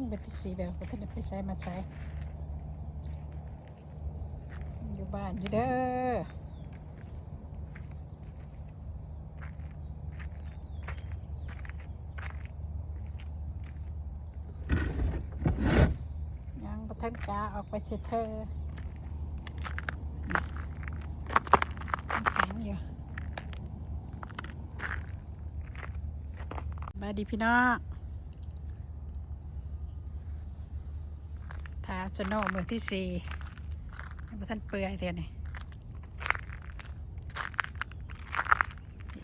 ເປັນທີ່ສີ່ແລ້ວ ບໍ່ທັນໄດ້ໄປໃສມາໃສ ຢູ່ບ້ານຢູ່ເດີ. ຍັງບໍ່ທັນກ້າອອກໄປເສຍເທື່ອ ແຂງຢູ່. ສະບາຍດີພີ່ນ້ອງ ຖ້າສະໂນມື້ທີສີ່ ຍັງບໍ່ທັນເປື່ອຍເທື່ອນີ້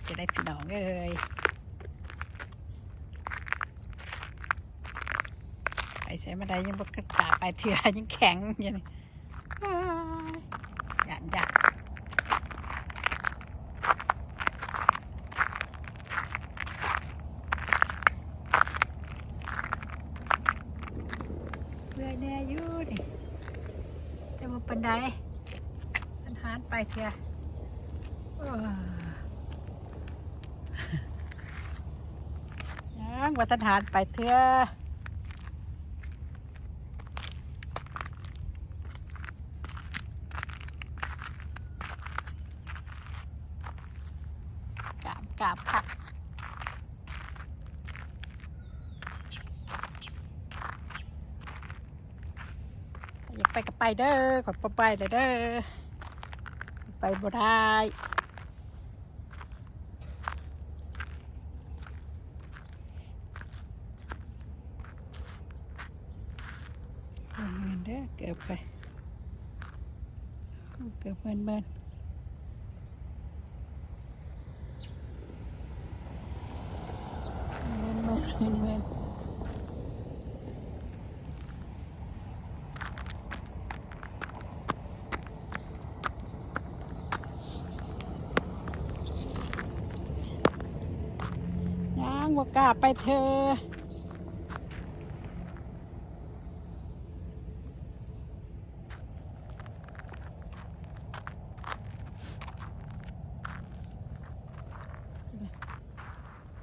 ຈະໄດ້ພີ່ນ້ອງເອີຍ ໄປໃສມາໃດຍັງບໍ່ກ້າໄປເທື່ອ ຍັງແຂງຢູ່ນີ້. ຢ້ານ ຢ້ານ ເມື່ອຍແດ່ຢູ່ນີ້ ແຕ່ບໍ່ປານໃດ ທັນຫານໄປເທື່ອ ໂອ້ ຍັງບໍ່ທັນຫານໄປເທື່ອ. ກາບ ກາບຄັກ ຢາກໄປກໍໄປເດີ ຂ້ອຍບໍ່ໄປແລ້ວເດີ ໄປບໍ່ໄດ້. ເດີ ເກີບໄປ ເກີບເມີນໆ ເມີນໆ ເມີນໆ. ຍັງບໍ່ກ້າໄປເທື່ອ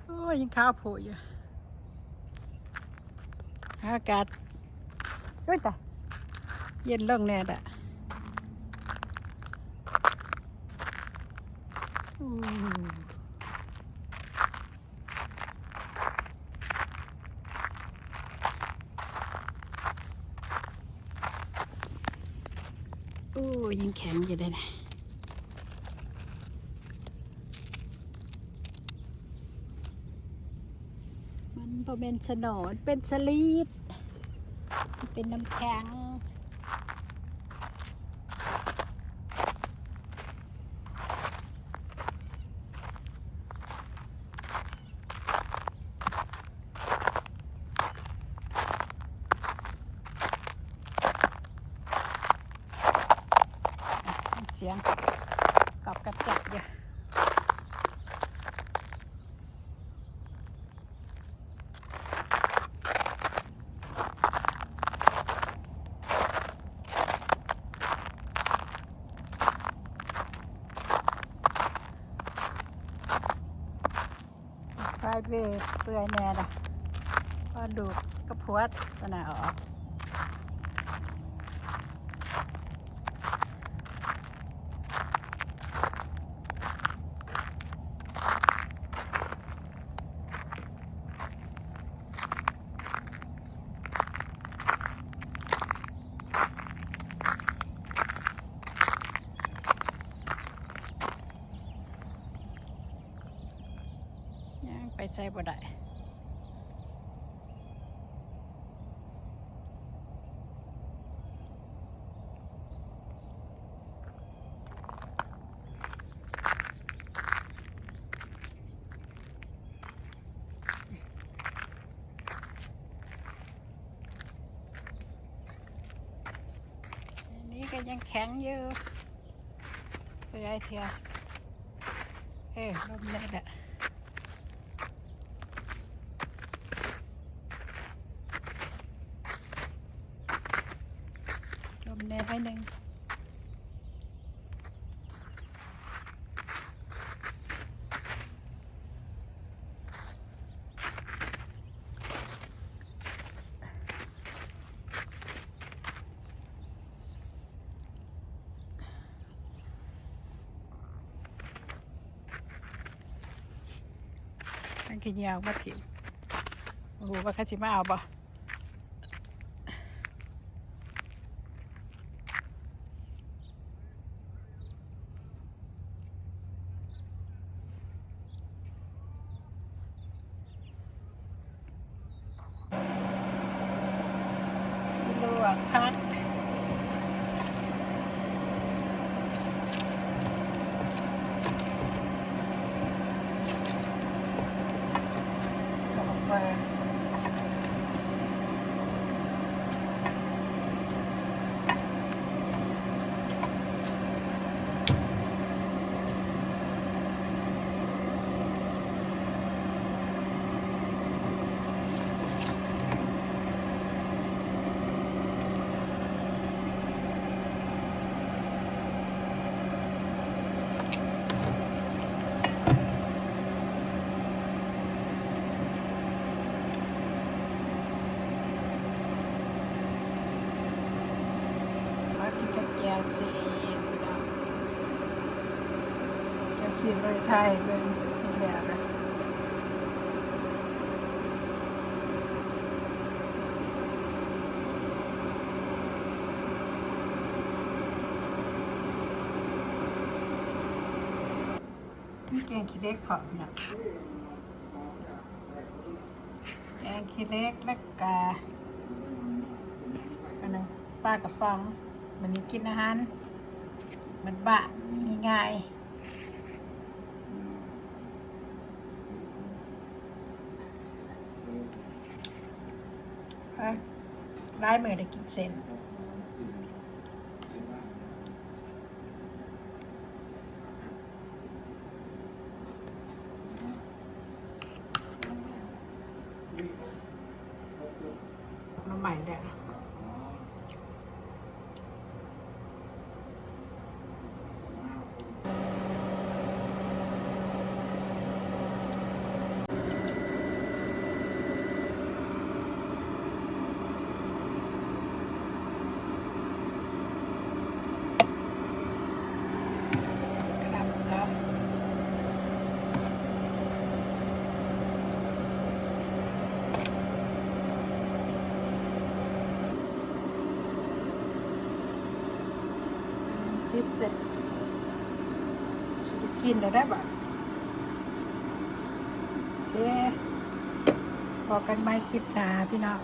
ໂອ້ຍ ຍັງຂາວໂພດຢູ່. ອາກາດ ໂອ້ຍຕາຍ ເຢັນລົງແດ່ລະ ໂອ້ ໂອ້ ຍັງແຂງຢູ່ເດ້. ມັນບໍ່ແມ່ນສະໂນ ມັນເປັນສະລີດ ມັນເປັນນ້ຳແຂງ. ສຽງກອບແກັບແກັບຢູ່. ໄປເບ ເປື່ອຍແດ່ລະ ພໍດູດກະພວດຕະໜ້າອອກ. ຍ່າງໄປໃສບໍ່ໄດ້. ອັນນີ້ກໍຍັງແຂງຢູ່ ເປື່ອຍເທື່ອ. ເອີ ລົມແດ່ລະ ລົມແດ່ໜ້ອຍໜຶ່ງ. ເ ຂີ້ເຫຍື້ອອອກມາຖິ້ມ. ບໍ່ຮູ້ວ່າເຂົາຊິມາເອົາບໍ່. ຊິລວກຜັກ ເຂົ້າໄປ. ມາກິນກັບແຈ່ວຊີ ພີ່ນ້ອງ ແຈ່ວຊີ ບໍ່ໄດ້ຖ່າຍໃຫ້ເບິ່ງ ເຮັດແລ້ວລະ. ມີແກງຂີ້ເຫຼັກພ້ອມ ພີ່ນ້ອງ ແກງຂີ້ເຫຼັກ ແລ້ວກະ ອັນນັ້ນ ປາກະປ໋ອງ. ມື້ນີ້ກິນອາຫານບ້ານໆ ງ່າຍໆ. ຫຼາຍມື້ໄດ້ກິນເສັ້ນ. ໜໍ່ໄມ້ແລ້ວ. ຊິດເຈັດ ຊິໄດ້ກິນແລ້ວໄດ໋ບາດ. ໂອເຄ ພໍ້ກັນໃໝ່ຄລິບໜ້າ ພີ່ນ້ອງ.